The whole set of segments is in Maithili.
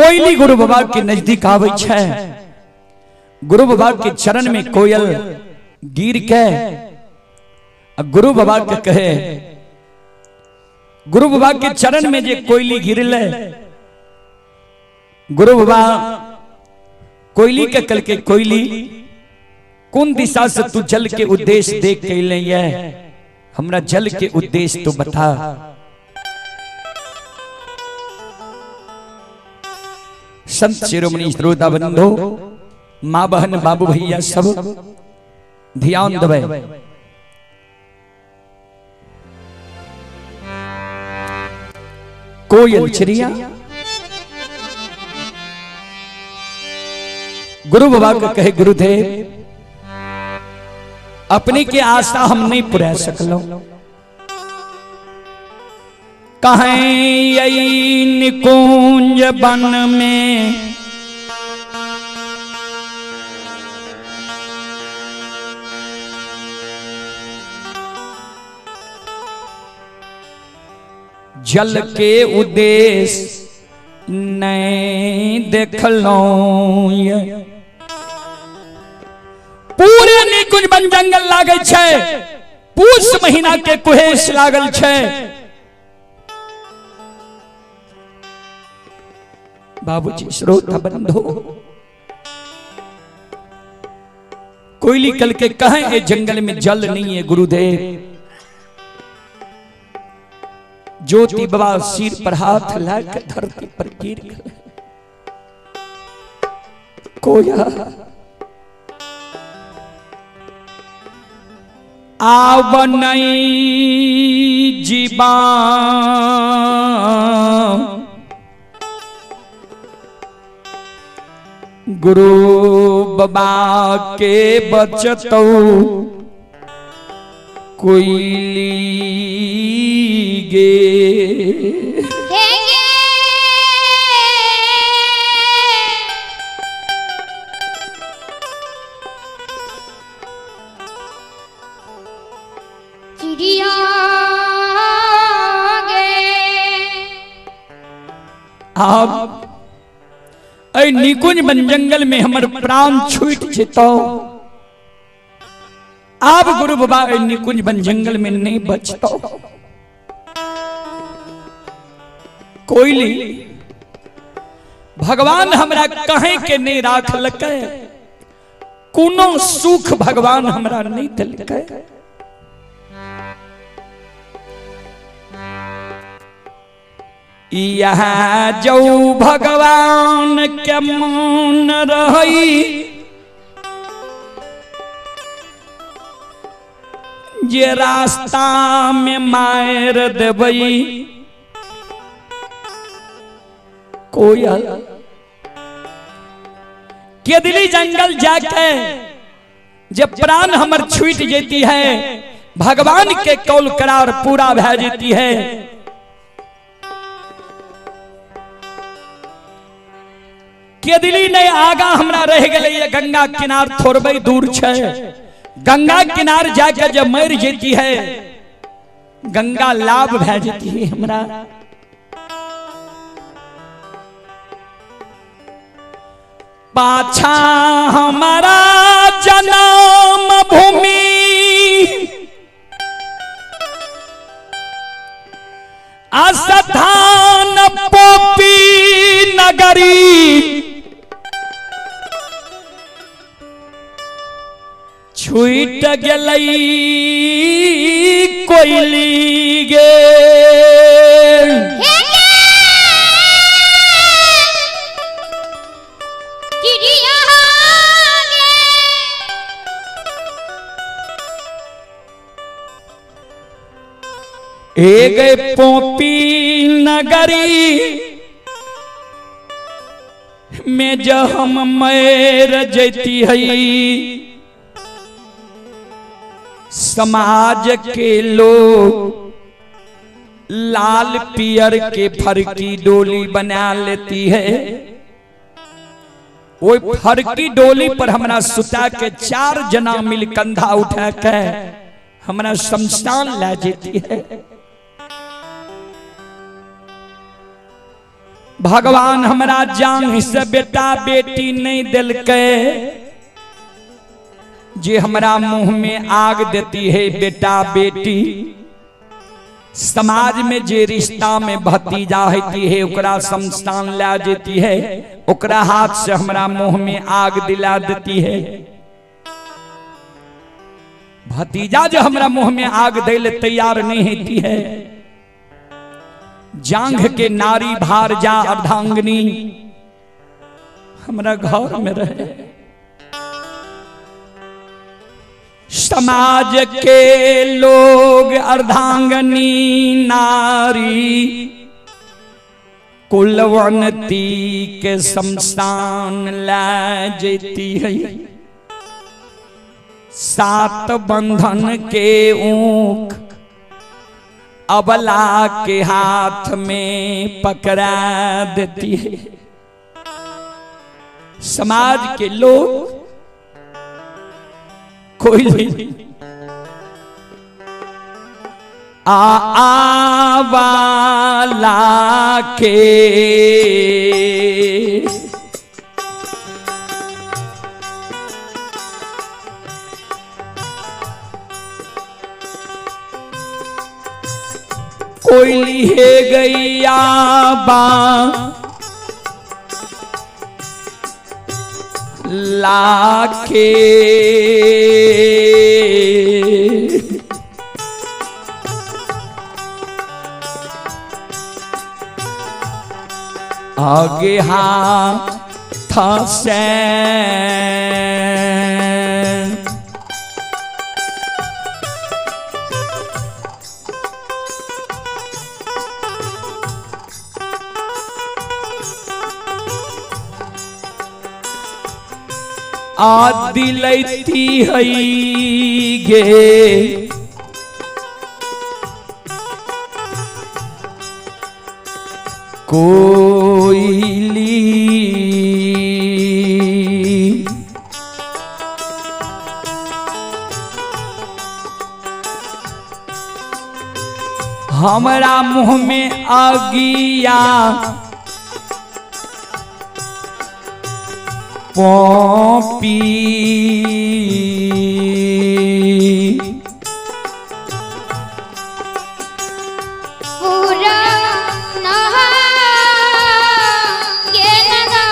कोयली गुरु बाबा के नजदीक आबै छै। गुरु बाबा के चरण में कोयल गिर के गुरु बाबा के कहे, गुरु बाबा के चरण में जे कोयली गिरले, गुरु बाबा कोयली के कल के कोयली कौन दिशा से तू जल के उद्देश्य देख के ले, हमरा जल के उद्देश्य तो बता। संत शिरोमणि श्रोता बंधु, माँ बहन बाबू भैया सब ध्यान दबे। कोयल चिड़िया गुरु बाबा के कहे, गुरुदेव अपने के आशा हम नहीं पुरा सकलो, कहें निकुंज वन में जल के उद्देश्य नहीं देखलो। पूरे निकुंज वन जंगल लागल छै, पूस महीना के कुहेस लागल छै। बाबूजी श्रोता बंधु, कोयली कल के कहें ए जंगल में जल नहीं है गुरुदेव। ज्योति बाबा सिर पर हाथ लाकर धरती पर गिर गए। कोया आव नहीं जीवा गुरु बाबा के बचतौ कोयली गे। चिड़िया गे। आप ऐ निकुंज वन जंगल में हमर प्राण छूट जेतौ, आप गुरु बाबा ऐ निकुंज वन जंगल में नहीं बचतो। कोयली भगवान हमरा कहे के नहीं राखलकै, कोनो सुख भगवान हमरा नहीं दिलकै। यहाँ जो भगवान के मन रही जे रास्ता में मार देबई। कोयल केदली जंगल जाके जब प्राण हमर छूट जेती है, भगवान के कौल करार पूरा भै जेती है। केदली नहीं आगा हमरा रह गए, गंगा किनार थोड़बे दूर छै, गंगा किनार जाके जब मर जेती है, गंगा लाभ भै जेती है हमरा। पाछा हमारा जन्म भूमि असधान पोपी नगरी, छूट गेलै कोयली गे। चिड़िया गे। ए गए पोपी नगरी में जब हम मर जैती है, समाज के लोग लाल पियर के फरकी डोली बना लेती है। वो फरकी डोली पर हमरा सुता के चार जना मिल कंधा उठा के हमरा शमशान ला जेती है। भगवान हमरा जांघ से बेटा बेटी नहीं दिलकै जे हमरा मुंह में आग देती है बेटा बेटी। समाज में जे रिश्ता में भतीजा होती है ओकरा शमशान ला देती है, ओकरा हाथ से हमरा मुंह में आग दिला देती है। भतीजा जो हमरा मुंह में आग दे ले तैयार नहीं होती है। जांघ के नारी भार जा अर्धांगिनी हमरा घर में रहे। समाज के लोग अर्धांगिनी नारी कुलवंती के शमशान ला जेती है। सात बंधन के ऊख अबला के हाथ में पकड़ा देती है। समाज के लोग कोई नहीं आ आवाला के कोयली है गैया बा लाखे आगे हाथ से आदि लैती है गे कोयली हमरा मुंह में आगिया पॉपी पूरा नहा गेलना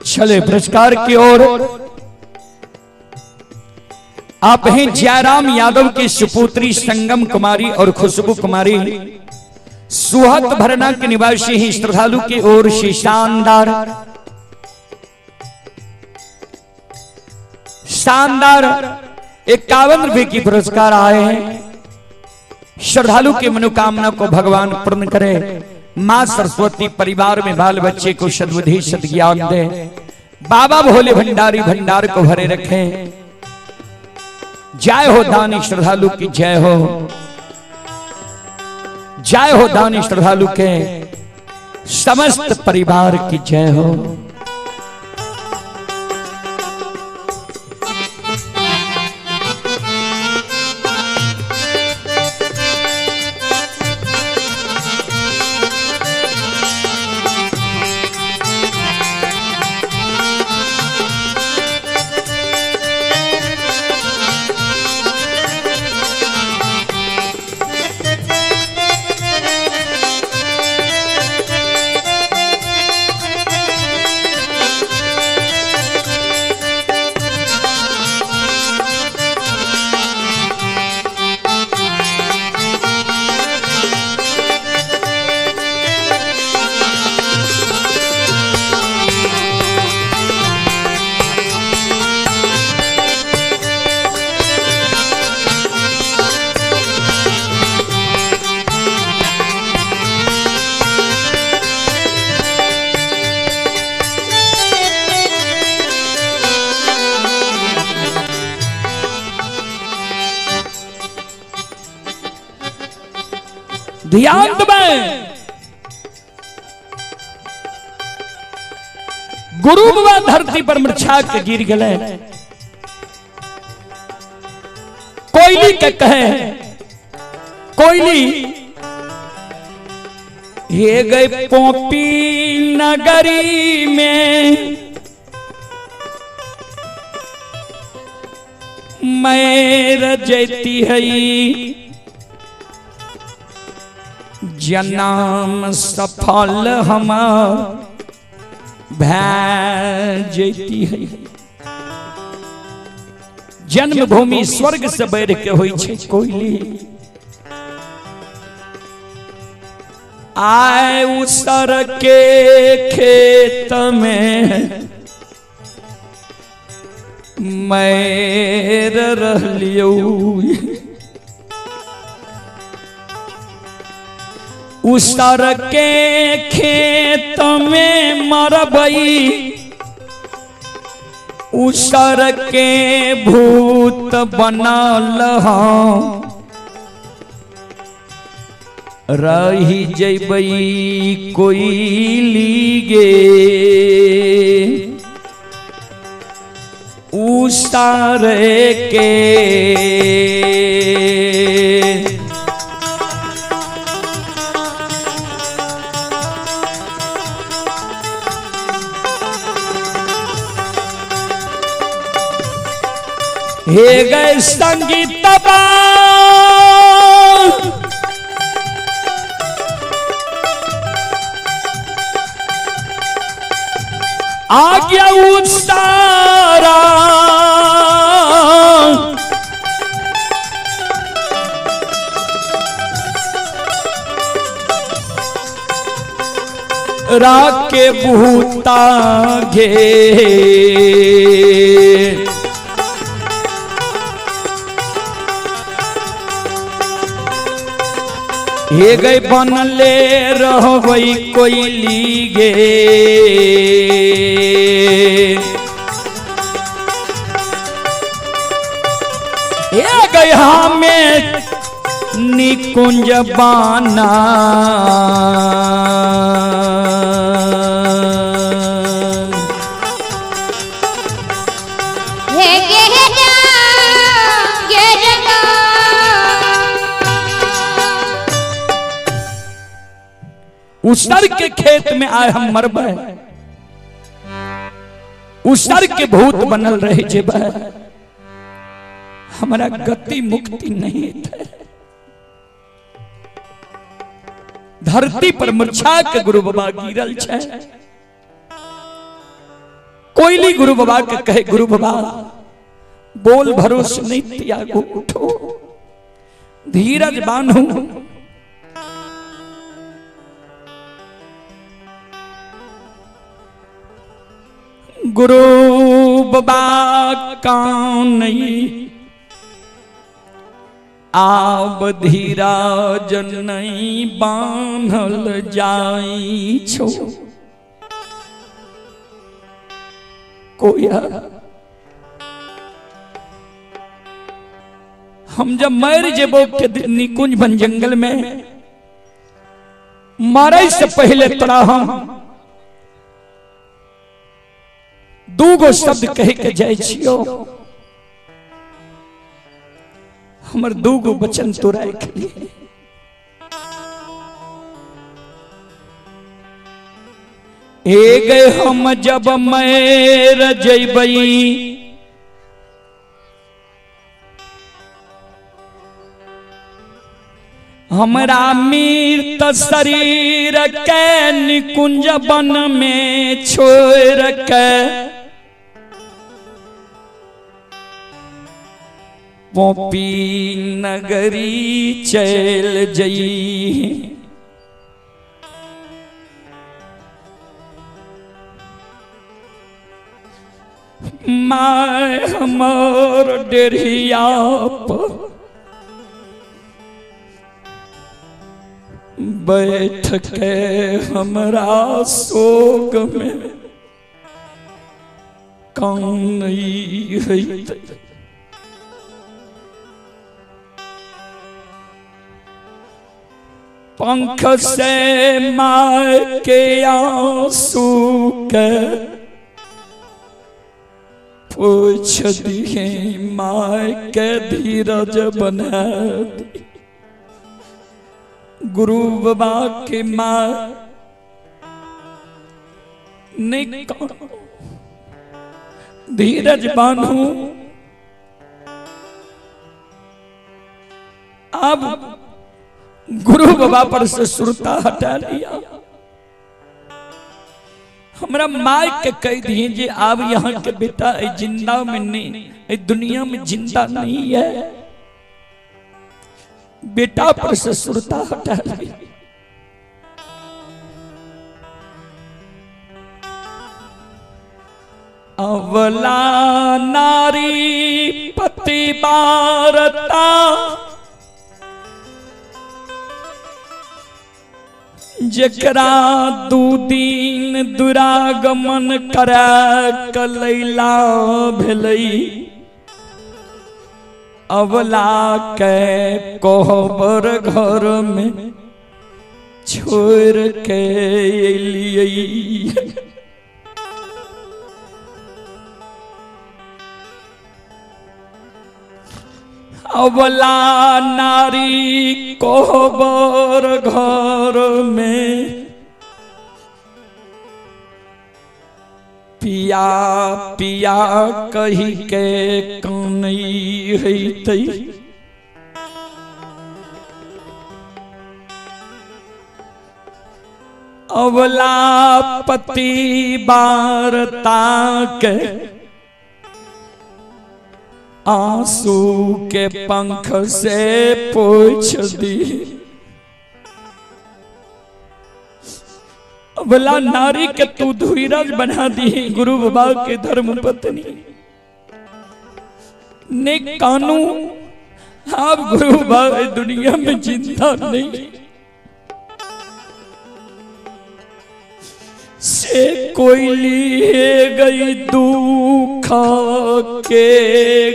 चले पुरस्कार की ओर। आप हैं जयराम यादव की सुपुत्री संगम कुमारी और खुशबू कुमारी, सुहत भरना के निवासी हैं। श्रद्धालु की ओर से शानदार शानदार 51 रुपए की पुरस्कार आए हैं। श्रद्धालु की मनोकामना को भगवान पूर्ण करे। मां सरस्वती परिवार में बाल बच्चे को सद्बुद्धि सद्ज्ञान दे। बाबा भोले भंडारी भंडार को भरे रखें। जय हो दानी श्रद्धालु की जय हो। जय हो दानी श्रद्धालु के समस्त परिवार की जय हो। ध्यान दें, गुरु बाबा धरती पर मृच्छा के गिर गए। कोयली के कहे, कोयली हे गए पोपी नगरी में मैं रजती है, जन्म सफल हम भैजती है। जन्मभूमि स्वर्ग से बढ़ के होई छै कोयली। आए उसर के खेत में मैं रहलियौ, उसर के खेत में मरबई, उसर के भूत बनल हूँ, रही जैबई कोयली गे। उसर के हे गए संगीत आ गया उतारा, राके भूता घे। हे गए बनले रहबई कोयली गे। हे गए हमें निकुंज बाना, उसर के खेत में आए हम मरबे, उसर के भूत बनल रहे जेबे, हमारा गति मुक्ति नहीं थे। धरती पर मूर्छा के गुरु बाबा गिरल छे। कोयली गुरु बाबा के कहे, गुरु बाबा बोल भरोस नहीं त्यागो, उठो धीरज बांधो। गुरु बाबा कान नहीं आब धीरज नहीं बांधल जाई छो। कोई हम जब मर जेबो के निकुंज बन जंगल में मरे से पहले तोरा हम दूगो शब्द कह के जाय छियो, हमर दूगो वचन तोरा के लिए। ए गए हम जब मर जइबई हमरा मृत शरीर के निकुंज वन में छोड़ के पोपी नगरी चल जई। My हमर डेरिया पर बैठ के हमरा शोक में कानई होइतै। पंख से माय के आंसू के पूछ दिए, माय के धीरज बना दी। गुरु बाबा के माँ ने धीरज बांधू। अब गुरु बाबा पर से सुरता हटा लिया। हमरा माय के कह दिए जे अब यहाँ के बेटा जिंदा में नहीं, दुनिया में जिंदा नहीं है। बेटा पर से सुरता हटा लिया। अवला नारी पति बारता जकरा दू दिन दुरागमन करा कलैला भेलई, अवला के कोहबर घर में छोड़ के एलियै। अवला नारी कोहबर घर में पिया पिया कही के कानई होइतै। अवला पति बारता के आंसू के पंख से पोंछ दी। अवला नारी के तू धीरज बना दी गुरु बाबा के धर्म पत्नी ने कानू। आप गुरु बाबा दुनिया में जिंदा नहीं से कोयली गई दुख के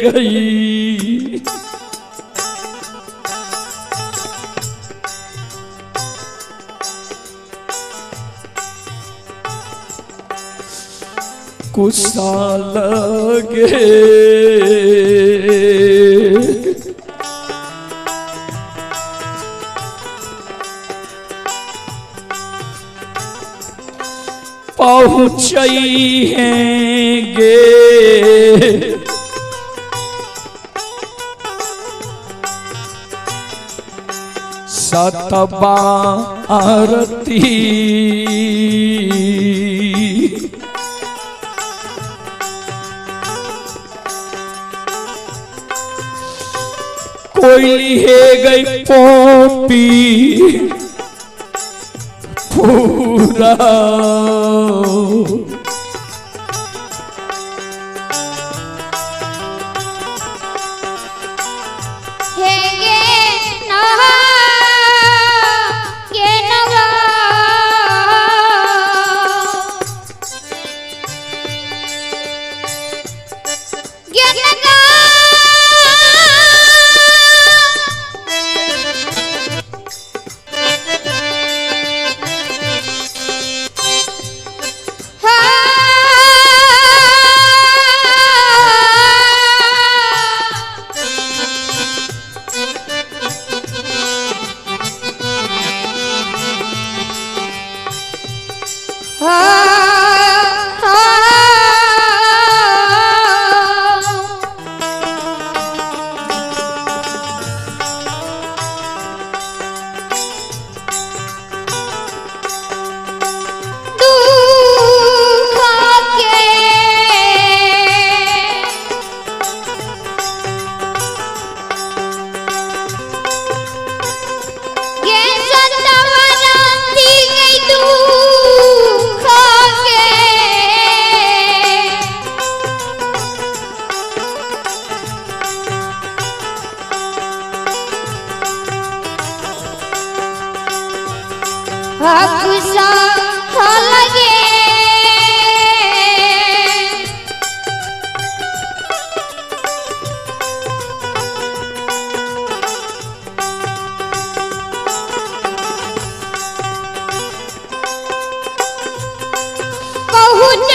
गई। कुशल गे पहुँचई हैं गे। सतबा आरती कोइली हे गई पोपी पूरा। हे गे नहा गे नवा गे नगा लगे। पहुँच